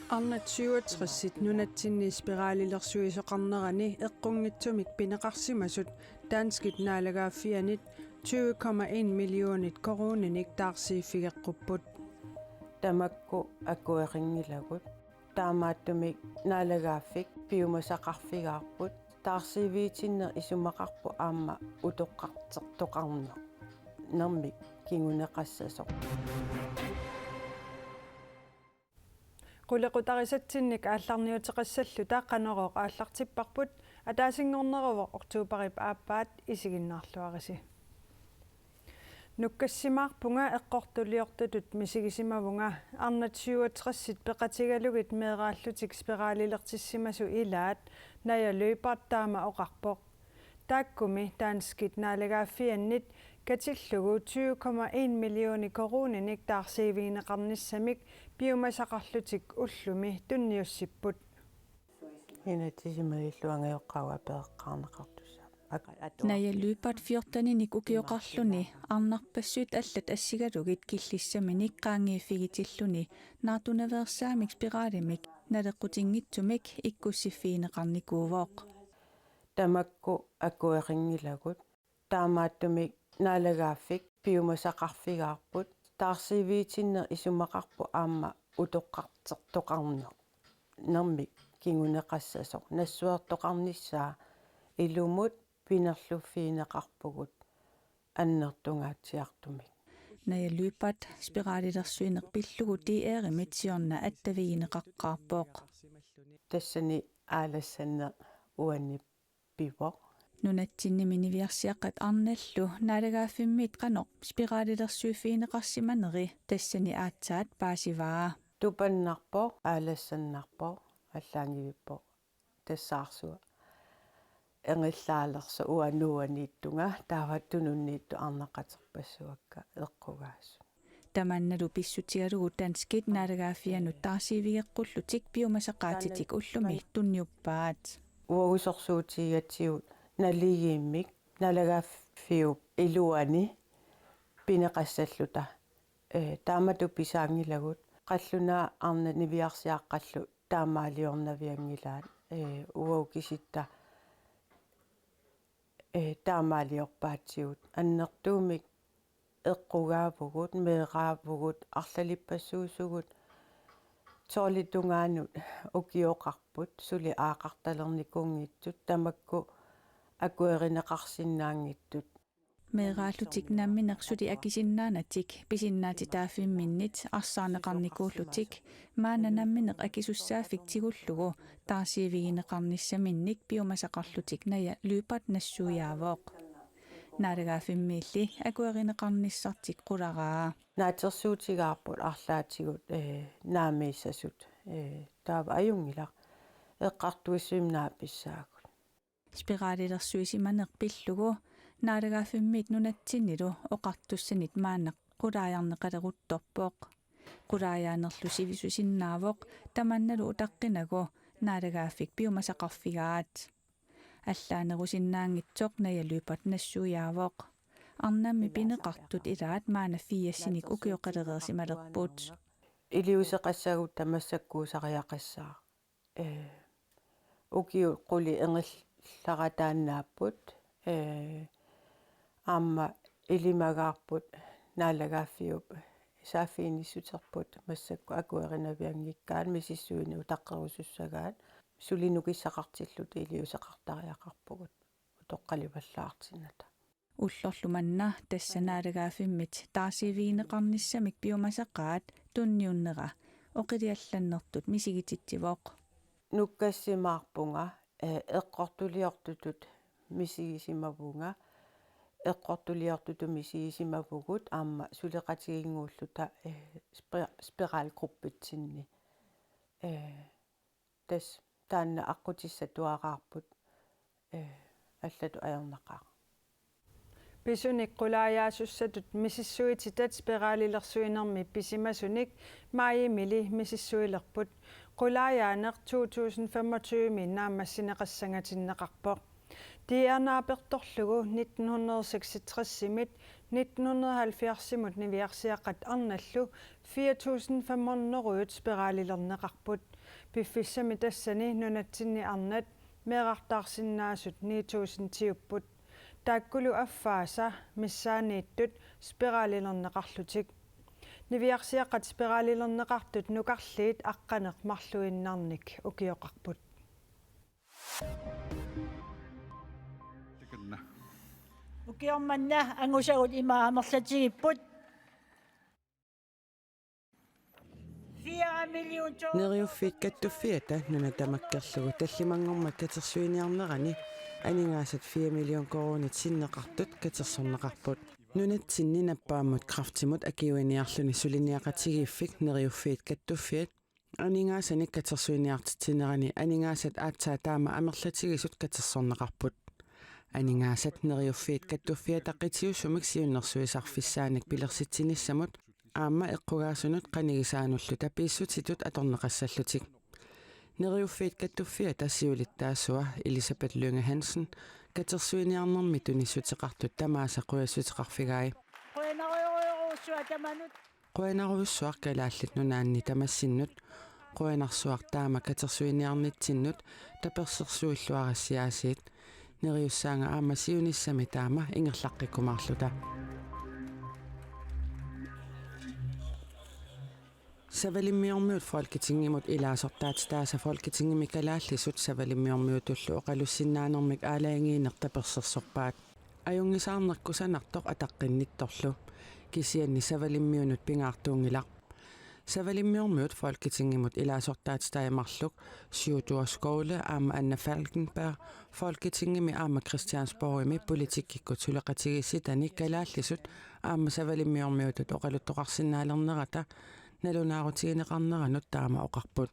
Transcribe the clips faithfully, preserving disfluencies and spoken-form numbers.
Arnat syvogtressit nunatsinni spiralilersuisoqarnerani eqqunngitsumik pineqarsimasut danskit naalagaaffianit tyve komma en millionit koruuninik taarsiiffigeqqupput. Tamakku akuerinngilagut. Taamaattumik naalagaaffik piumasaqarfigaarput, taarsiivigitinneq isumaqarpoq aamma utoqqartoqarnermik kinguneqassasoq. Qulequtarisatsinnik aallarniuteqassalluta Qanorooq aallartipparput, ataasinngorneruvoq oktobarip aappaat, isiginnaarluarisi. Nukkassimaarpunga eqqortuliortutut misigisimavunga, arnat syvogtressit peqatigalugit meeraallutik spiralilertissimasut ilaat Naja Lyberth taama oqarpoq. Taakkumi danskit naalagaaffiannit katillugu tyve komma en millionit koruuninik taarsiivigineqarnissamik piumasaqarlutik ullumi tunniussipput. Inatsisimalillu angajoqqaavaa pereqqaarneqartussaq. Ak-, atu-, Naja Lyberth fjorteninik ukioqarluni arnarpassuit allat assigalugit killissaminik qaangiiffigitilluni naartunaveersaamik spiralimik naleqqutinngitsumik ikkussiffigineqarnikuuvoq. Tamakku akuerinngilagut. Taamaattumik naalagaaffik piumasaqarfigaarput, taarsiivigitinneq isumaqarpoq aamma utoqqartoqarnermik kinguneqassasoq, nassuertoqarnissaa ilumut pinerluffigineqarpugut annertungaatsiartumik. Naja Lyberth spiralilersuineq pillugu D R-imit siorna attavigineqaqqaarpoq. Tassani aalassanneq uannit pivoq. Nunatsinnimi niviarsiaqqat arnallu naalagaaffimmiit qanoq spiralilersuiffigineqarsimaneri tassani aatsaat paasivaa. Tupannarpoq, aalassannarpoq, allaanngivippoq tassaarsuaq. Engillaalersoq uanga nuuaniittunga, taava tununniittut arnaqaterpassuakka eqqugaasut. Tamannalu pissutigalugu danskit naalagaaffianut taarsiivigeqqullutik piumasaqaatitik ullumi tunniuppaat. Uagut sorsuutigigatsigu naligiimmik naalagaaffiup iluani pineqassalluta. Ee, taamatut pisaanngilagut. Qallunaat arnat niviarsiaqqallu taamaaliornavianngilaat. Ee, uagut kisitta, ee, taamaaliorpaatsigut. Annertuumik eqqugaavugut, meeraavugut, arlalippassuusugut, tolvip tungaanut ukioqarput, suli aaqartalernikuunngitsut, tamakku akuerineqarsinnaanngitsut. Meeraallutik nammineq suli akisinnaanatik pisinnaatitaaffimminnit arsaarneqarnikuullutik, maanna nammineq akisussaaffik tigullugu taarsiivigineqarnissaminnik piumasaqarlutik Naja Lyberth nassuiaavoq. Naalagaaffimmiilli akuerineqarnissartik qularaa. Naatsorsuutigaarput arlaatigut, ee, naamiissasut, ee, taava ajunngilaq, eqqartuissummik naapissaagut. Spiralilersuisimaneq pillugu naalagaaffimmiit nunatsinnilu oqartussanit maanna qulaajarneqaleruttorpoq. Qulaajaanerlu sivisusinnaavoq, tamannalu utaqqinagu naalagaaffik piumasaqarfigaat. Allaanerusinnaanngitsoq Naja Lyberth nassuiaavoq. Arnammi pineqartut ilaat maanna firsinik ukioqalereersimalerput. Iliuuseqassagutta massakkuusariaqassaaq. Ee, ukiut qulit engillarataannaapput, ee, aamma ilimagaarput naalagaaffiup saaffiginnissuterput massakkut akuerinavianngikkaat misissuineq utaqqerusussagaat, suli nukissaqartilluta iliuuseqartariaqarpugut utoqqalivallaartinnata. Ullorlu manna tassa naalagaaffimmit taarsiivigineqarnissamik piumasaqaat tunniunnera oqiliallannertut misigititsivoq. Nukkassimaarpunga, ee, eqqortuliortutut misigisimavunga, eqqortuliortutut misigisimavugut aamma suleqatiginnguulluta, ee, spi-, spiralgruppitsinni. Ee, tassa taanna aqqutissatuaraarput, ee, allatut ajornaqaaq. Pisunik qulaajaasussatut misissuititat spiralilersuinermi pisimasunik maajimili misissuilerput. Qulaajaaneq to tusind femogtyve-mi naammassineqassangatinneqarpoq. D N A-pertorlugu nitten hundrede seksogtres-imit nitten hundrede halvfjerds-imut niviarsiaqqat arnallu fire tusind fem hundrede spiraalilerneqarput. Piffissami tassani nunatsinni arnat meerartaarsinnaasut ni tusindiupput. Taakkulu affaasa missaaniittut spiraalilerneqarlutik. Niviarsiaqqat spiraalilerneqartut nukarliit aqqaneq-marluinnarnik ukioqarput. Ukioq manna angusagut ima amerlatigipput. Fire million to- Neriuffiit Kattuffiata nuna tamakkerlugu tallimanngormat katersuiniarnerani aningaasat fire million koruunit sinneqartut katersorneqarput. Nunatsinni nappaammut kræftimut akiuiniarluni suliniaqatigiiffik Neriuffiit Kattuffiat aningaasanik katersuiniartitsinerani aningaasat aatsaat taama amerlatigisut katersorneqarput. Aningaasat Neriuffiit Kattuffiata qitiusumik siunnersuisarfissaanik pilersitsinissamut aamma eqqugaasunut qanigisaanullu tapiissutitut atorneqassallutik. Neriuffiit Kattuffiata siulittaasua Elisabeth Lynge Hansen katersuiniarnermi tunissuteqartut tamaasa qujassuteqarfigai. Qujanarujorujussuaq tamanut. Qujanarujussuaq Kalaallit Nunaanni tamassinnut, qujanarsuaq taama katersuiniarnitsinnut tapersersuilluarassiaasiit. Neriussaanga aamma siunissami taama ingerlaqqikkumaarluta. Savalimmiormiut Folketingimut ilaasortaatitaasa Folketingimi kalaallisut savalimmiormiutullu oqalussinnaanermik aalajangiineq tapersersorpaat. Ajunngisaarneq kusanartoq ataqqinnittorlu. Kisianni savalimmiunut pingaartuunngilaq. Savalimmiormiut Folketingimut ilaasortaatitai marluk, Sjúrður Skaale aamma Anna Falkenberg, Folketingimi aamma Christiansborgimi politikkikkut suleqatigiissitani kalaallisut aamma savalimmiormiutut oqaluttoqarsinnaalernerata nalunaarutigineqarneranut taama oqarput.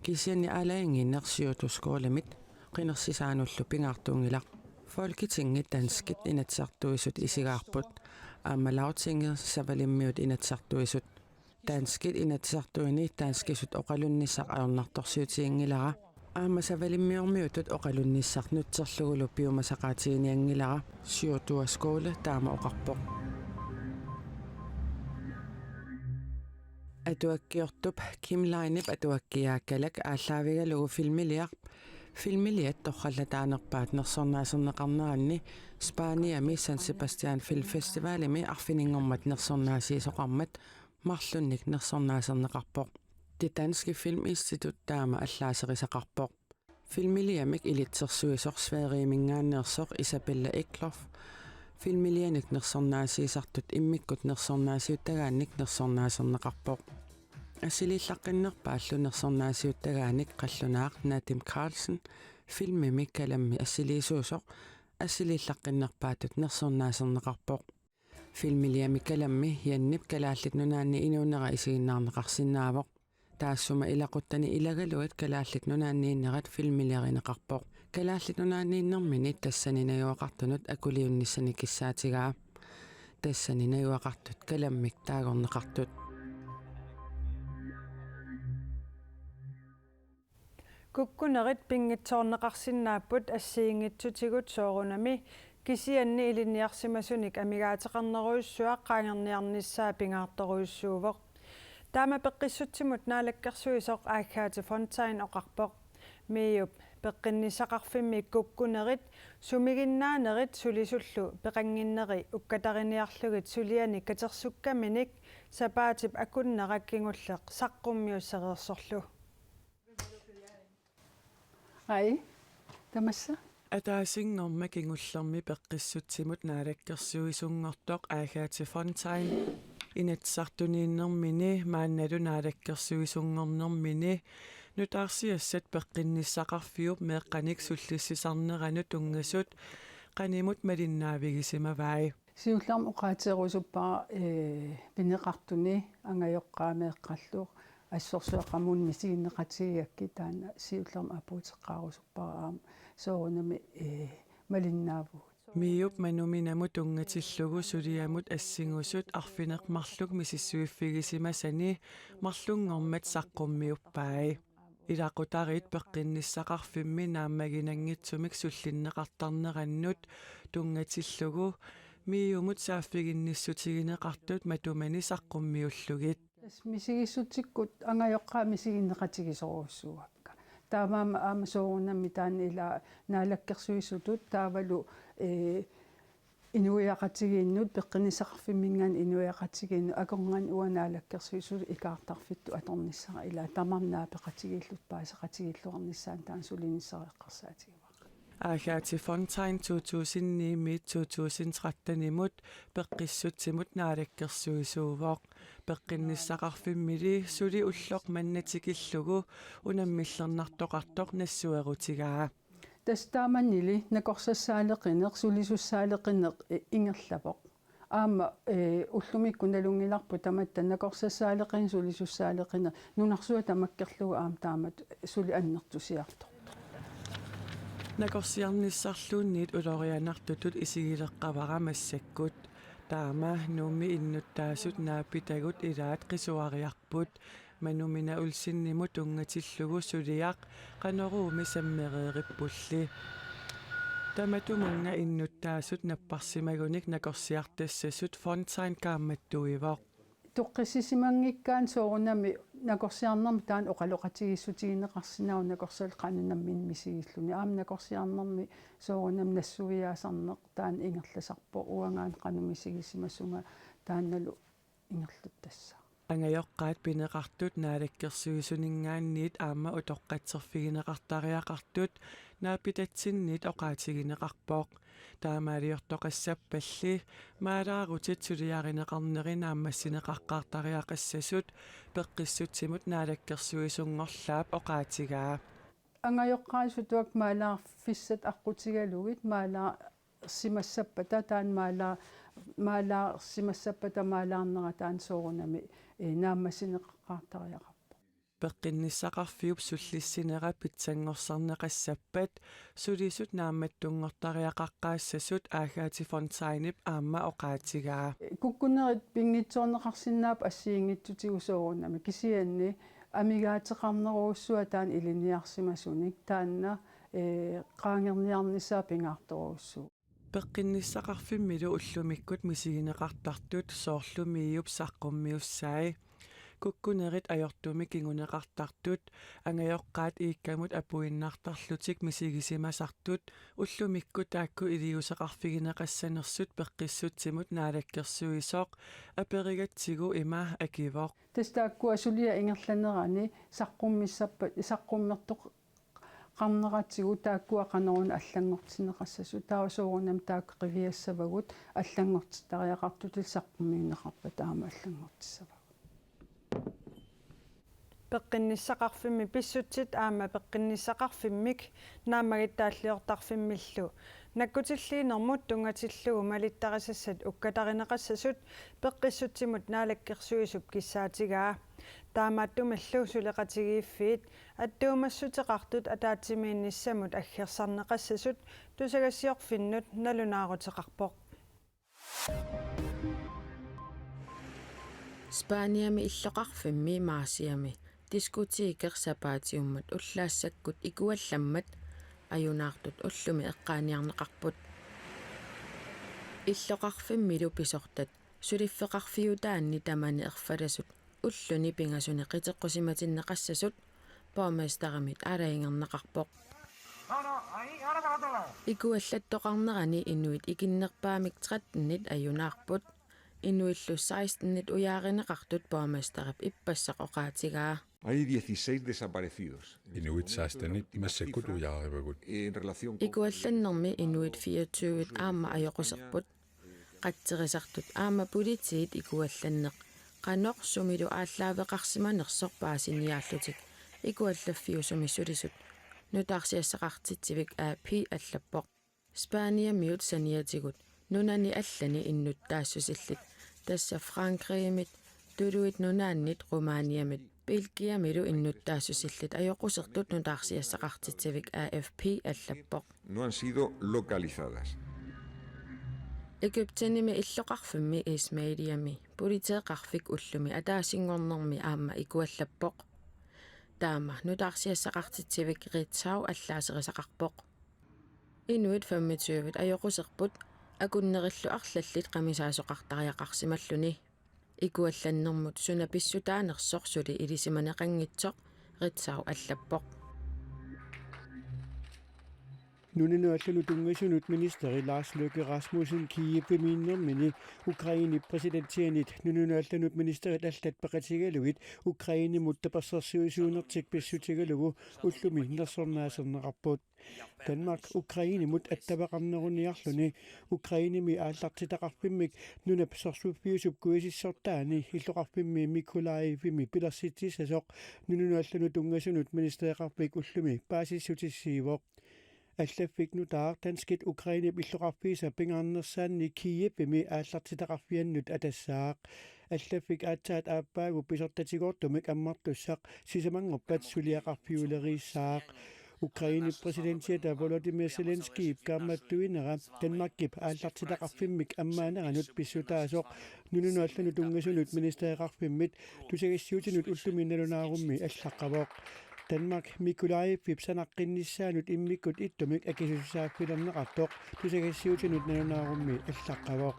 Kisianni aalajangiineq Sjúrður Skaalemit qinersisaanullu pingaartuunngilaq. Folketingi danskit inatsisartuisut isigaarput. Aamma Lagtingit savalimmiut inatsisartuisut. Danskit inatsisartuini danskisut oqalunnissaq ajornartorsiutiginngilara. Aamma savalimmiormiutut oqalunnissaq nutserlugulu piumasaqaatiginianngilara, Sjúrður Skaale taama oqarpoq. Atuakkiortup Kim Leinep atuakkiaa Kalak aallaavigalugu filmiliaq. Filmiliat torrallataanerpaat nersornaaserneqarneranni Spaniami San Sebastián Film Festivalimi arfininngormat nersornaasiisoqarmat marlunnik nersornaaserneqarpoq. Det Danske Filminstitut taama allaaserisaqarpoq. Filmiliamik ilitsersuisoq Sverigeminngaanneersoq Isabella Eklof filmilianik nersornaasiisartut immikkut nersornaasiuttagaannik nersornaaserneqarpoq. Assiliillaqqinnerpaallu nersornaasiuttagaanik qallunaaq Nadim Karlsen filmimi kalammi assiliisuusoq assiliillaqqinnerpaatut nersornaaserneqarpoq. Filmiliami kalammi Jannip Kalaallit Nunaanni inuunera isiginnaarneqarsinnaavoq. Taassuma ilaquttani ilagalugit Kalaallit Nunaanniinnerat filmiliarineqarpoq. Kalaallit Nunaanniinnermini tassani najugaqartunut akuliunnissani kissaatigaa. Tassani najugaqartut kalammik taagorneqartut. Kukkunerit pinngitsoorneqarsinnaapput assigiinngitsutigut soorunami, kisianni ilinniarsimasunik amigaateqarnerujussuaq qaangerniarnissaa pingaartorujussuuvoq. Taama peqqissutsimut naalakkersuisoq Agathe Fontain oqarpoq. MIO-p peqqinnissaqarfimmi kukkunerit sumiginnaanerit sulisullu peqannginneri ukkatariniarlugit suliani katersukkaminik sapaatip akunnera kingulleq saqqummiussereersorlu. Ai, tamassa. Ataasinngormat kingullermi peqqissutsimut naalakkersuisunngortoq Agathe Fontain Inatsisartuniinnermini maannalu naalakkersuisunngornermini nutaarsiassat peqqinnissaqarfiup meeqqanik sullissisarneranut tunngasut qanimut malinnaavigisimavai. Siullermik oqaaserusuppara, ee, pineqartuni angajoqqaat meeqqallu assorsuaq qamuuna misiginneqatigigakkit, taanna siullermik apuuteqqaarusuppara aamma soorunami, ee, malinnaavugut. MIO-p Manuminamut tunngatillugu suliamut assingusut arfineq-marluk misissuiffigisimasani marlunngormat saqqummiuppai. Ilaqutariit peqqinnissaqarfimmi naammaginanngitsumik sullinneqartarnerannut tunngatillugu MIO-mut saaffiginnissutigineqartut matumani saqqummiullugit. Tassa misigissutsikkut angajoqqaat misiginneqatigisorujussuuakka. Taamaammat aamma soorunami taanna ila naalakkersuisutut taavalu, ee, inuiaqatigiinnut, peqqinnissaqarfimminngaanniit inuiaqatigiinnut akornanni uanga naalakkersuisutut ikaartarfittut atornissara ila tamarmik naapeqatigiillutik paaseqatigiilluarnissaannut taanna sulinissara eqqarsaatigivara. Agathe Fontain to tusind ni-miit to tusind tretten-imut peqqissutsimut naalakkersuisuuvoq. Peqqinnissaqarfimmili suli ulloq manna tikillugu unammillernartoqartoq nassuerutigaa. Tassa taamannili nakorsassaaleqineq, sulisussaaleqineq, e, ingerlavoq. Aamma, ee, ullumikkut nalunngilarput tamatta nakorsassaaleqineq, sulisussaaleqineq, nunarsuaq tamakkerlugu aamma taamatut suli annertusiartortoq. Nakorsiarnissarluunniit ulorianartutut isigileqqavara massakkut. Taama Nuummi innuttaasut naapitagut ilaat qisuariarput. Manu Minna Olsenimut tunngatillugu suliaq Qanoruumi sammereerippulli. Tamatumunnga innuttaasut napparsimagunik nakorsiartassasut Fontain kaammattuivoq. Toqqissisimanngikkaanni soorunami nakorsiarnermi taanna oqaloqatigiissutigineqarsinnaavoq nakorsalu qanoq nammineq misigilluni. Aamma nakorsiarnermi soorunami nassuiaasarneq taanna ingerlasarpoq, uangaana qanoq misigisimasunga taannalu ingerlattassaaq. Angajoqqaat pineqartut naalakkersuisuninngaanniit aamma utoqqatserfigineqartariaqartut naapitatsinnit oqaatigineqarpoq. Taamaaliortoqassappalli maalaarutit suliarineqarneri naammassineqaqqaartariaqassasut peqqissutsimut naalakkersuisunngorlaap oqaatigaa. Angajoqqaasutut maalaarfissat aqqutigalugit maalaa- simassappata taanna maalaa-, maalaarsimassappata maalaarnera taanna soorunami, ee, naammassineqaqqaartariaqarpoq. Peqqinnissaqarfiup sullissinera pitsanngorsarneqassappat sulisut naammattunngortariaqaqqaassasut Agathe Fontainip aamma oqaatigaa. Kukkunerit pinngitsoorneqarsinnaapput assigiinngitsutigut soorunami, kisianni amigaateqarnerujussuaq taanna ilinniarsimasunik taanna, ee, qaangerniarnissaa pingaartorujussuuvoq. Peqqinnissaqarfimmilu ullumikkut misigineqartartut soorlu MIO-p saqqummiussai, kukkunerit ajortumik kinguneqartartut, angajoqqaat iikkamut apuinnartarlutik misigisimasartut, ullumikkut taakku iliuuseqarfigineqassanersut peqqissutsimut naalakkersuisoq aperigatsigu ima akivoq. Tassa taakkua suliaq ingerlanerani saqqummissappat, saqqummertoq- qarneratigut taakkua qanoruna allanngortinneqassasut, taava soorunami taakku qiviassavagut allanngortittariaqartutillu saqqummiunneqarpata aamma allanngortissavagut. Peqqinnissaqarfimmi pissutsit aamma peqqinnissaqarfimmik naammagittaalliortarfimmillu nakkutilliinermut tunngatillugu malittarisassat ukkatarineqassasut peqqissutsimut naalakkersuisup kissaatigaa. Taamaattumillu suleqatigiiffiit attuumassuteqartut ataatsimiinnissamut aggersarneqassasut tusagassiorfinnut nalunaaruteqarpoq. Spaniami illoqarfimmi Murciami diskoteker sapaatiummat ullaassakkut ikuallammat ajunaartut ullumi eqqaaniarneqarput. Illoqarfimmilu pisortat suliffeqarfiutaanni tamani erfalasut ulluni pingasuni qiteqqusimatinneqassasut borgmesterimit aalajangerneqarpoq. Ikuallattoqarnerani inuit ikinnerpaamik tretten-it ajunaarput, inuillu seksten-it ujaarineqartut borgmesterip ippassaq oqaatigaa. Hay dieciséis desaparecidos. Inuit seksten-it massakkut ujaarivagut. Ikuallannermi inuit fireogtyve aamma ajoquserput. Qatserisartut aamma politiit ikuallanneq qanoq sumilu aallaaveqarsimanersoq paasiniaallutik ikuallaffiusumi sulisut nutaarsiassaqartitsivik A P allappoq. Spaniamiut saniatigut nunani allani innuttaassusillit, tassa Frankrigimit, Tuluit Nunaannit, Rumæniamit, Belgiamilu innuttaassusillit ajoqusertut nutaarsiassaqartitsivik A F P allappoq. No han sido localizadas. Egyptenimi illoqarfimmi Ismailiami politeeqarfik ullumi ataasinngornermi aamma ikuallappoq. Taama nutaarsiassaqartitsivik Ritzau allaaserisaqarpoq. Inuit femogtyve ajoquserput akunnerillu arlallit qamisaasoqartariaqarsimalluni. Ikuallannermut suna pissutaanersoq suli ilisimaneqanngitsoq Ritzau allappoq. Nunanut allanut tunngasunut ministeri Lars Løkke Rasmussen Kievimiinnermini Ukrainep præsidentianit nunanut allanut ministerit allat peqatigalugit Ukrainemut tapersersuisuunertik pissutigalugu ullumi nersornaaserneqarput. Danmark Ukrainemut attaveqarneruniarluni Ukrainemi aallartitaqarfimmik nunap sorsuffiusup kuisissortaani illoqarfimmi Mykolaiv-imi pilersitsissasoq nunanut allanut tunngasunut ministereqarfik ullumi paasissutissiivoq. Allaffik nutaaq danskit Ukrainep illoqarfiisa pingaarnersaanni Kievimi aallartitaqarfiannut atassaaq. Allaffik aatsaat aappaagu pisortatigoortumik ammartussaq sisamanngorpat suliaqarfiuleriissaaq. Ukrainep præsidentiata Volodymyr Zelenskyjip kaammattuinera Danmarkip aallartitaqarfimmik ammaaneranut pissutaasoq nunanut allanut tunngasunut ministereqarfimmit tusagassiuutinut ullumi nalunaarummi allaqqavoq. Danmark Mykolaivip sanaqqinnissaanut immikkut ittumik akisussaaffilerneqartoq tusagassiuutinut nalunaarummi allaqqavoq.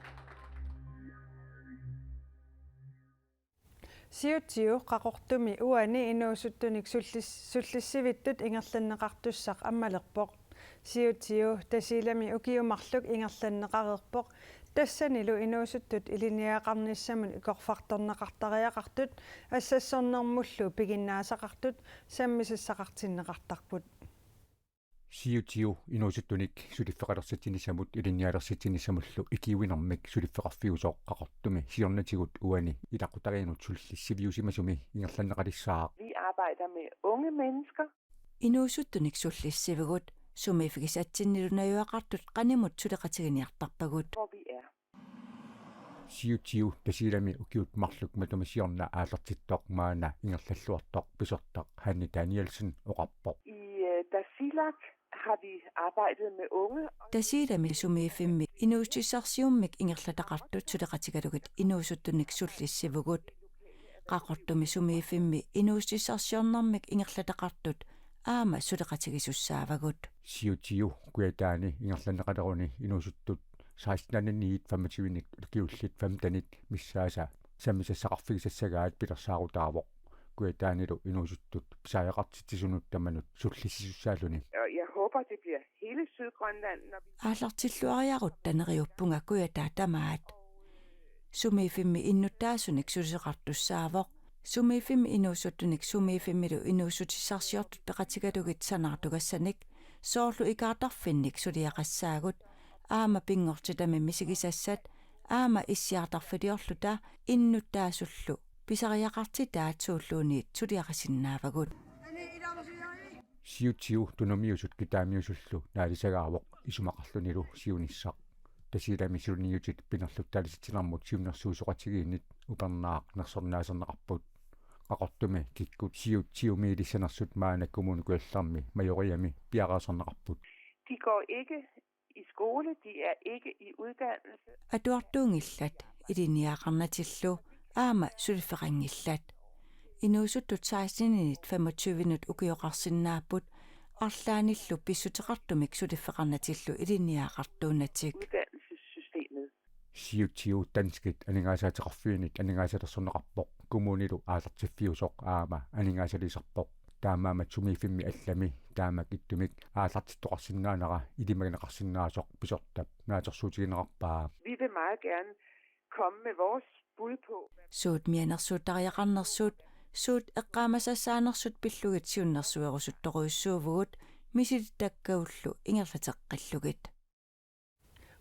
Siutsiu Qaqortumi uani inuusuttunik sullis-, sullissivittut ingerlanneqartussaq ammalerpoq. Siutsiu Tasiilami ukiut marluk ingerlanneqareerpoq. Tassanilu inuusuttut ilinniagaqarnissamut ikorfartorneqartariaqartut assassornermullu piginnaasaqartut sammisassaqartinneqartarput. Siutsiu inuusuttunik suliffeqalersitsinissamut ilinnialersitsinissamullu ikiuinermik suliffeqarfiusoq Qaqortumi siornatigut uani ilaqutariinnut sullissiviusimasumi ingerlanneqalissaaq. Vi arbejder med unge mennesker, inuusuttunik sullissivugut, sumiiffigisatsinnilu najugaqartut qanimut suleqatiginiartarpagut, hvor vi er. Siutsiu Tasiilami ukiut marluk matuma siorna aallartittoq maanna ingerlalluartoq pisortaq Hanne Danielsen oqarpoq. I øh, Tasiilaq har vi arbejdet med unge. Tasiilami sumiiffimmi inuussutissarsiornermik ingerlataqartut suleqatigalugit inuusuttunik sullissivugut. Qaqortumi sumiiffimmi inuussutissarsiornermik ingerlataqartut aamma suleqatigisussaavagut. Siutsiu Kujataani ingerlanneqaleruni inuusuttut seksten-aniit femogtyve-nik ukiullit femten-it missaasa sammisassaqarfigisassagaat pilersaarutaavoq. Kujataanilu inuusuttut pisariaqartitsisunut tamanut sullissisussaaluni. Og jeg håber, det bliver hele Sydgrønland, når vi... Aallartilluariarutta neriuppunga Kujataa tamaat. Sumiiffimmi innuttaasunik sulisoqartussaavoq. Sumiiffimmi inuusuttunik sumiiffimmilu inuussutissarsiortut peqatigalugit sanaartugassanik, soorlu ikaartarfinnik suliaqassaagut, aamma pinngortitami misigisassat, aamma issiartarfiliorluta innuttaasullu pisariaqartitaat suulluunniit suliarisinnaavagut. Siutsiu tunummiusut kitaamiusullu naalisagaavoq isumaqarlunilu siunissaq. Tasiilami suliniutit pinerlutaalisitsinermut siunnersuisoqatigiinnit upernaaq nersornaaserneqarput. Qaqortumi kikkut Siutsiumi ilissanersut maanna Kommune Kujallermi Majoriami piareersarneqarput. De går ikke i skole, de er ikke i uddannelse. Atuartuunngillat, ilinniagaqarnatillu aamma suliffeqanngillat. Inuusuttut seksten-init femogtyve-nut ukioqarsinnaapput, arlaannillu pissuteqartumik suliffeqarnatillu ilinniagaqartuunnatik. Uddannelsessystemet. Siutsiu danskit aningaasaateqarfiinit aningaasalersorneqarpoq, kommunilu aallartiffiusoq aamma aningaasaliisarpoq. Taamaammat sumiiffimmi allami taamak ittumik aallartittoqarsinnaanera ilimagineqarsinnaasoq pisortap naatsorsuutigineqarpaa. Vi vil meget gerne komme med vores bud på, hvad... Suut mianersuuttariaqarnersut, suut eqqaamasassaanersut pillugit siunnersuerusuttorujussuuvugut, misilittakkavullu ingerlateqqillugit.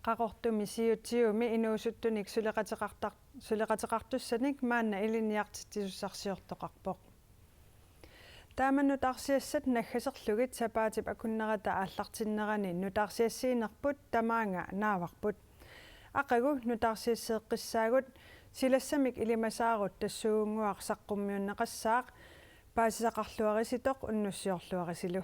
Qaqortumi Siutsiumi inuusuttunik suleqateqartar-, suleqateqartussanik maanna ilinniartitsisussarsiortoqarpoq. Taama nutaarsiassat naggaserlugit sapaatip akunnerata aallartinnerani nutaarsiassiinerput tamaanga naavarput. Aqagu nutaarsiasseeqqissaagut, silassamik ilimasaarut tassuugunnguaq saqqummiunneqassaaq, paasisaqarluarisitoq unnussiorluarisilu.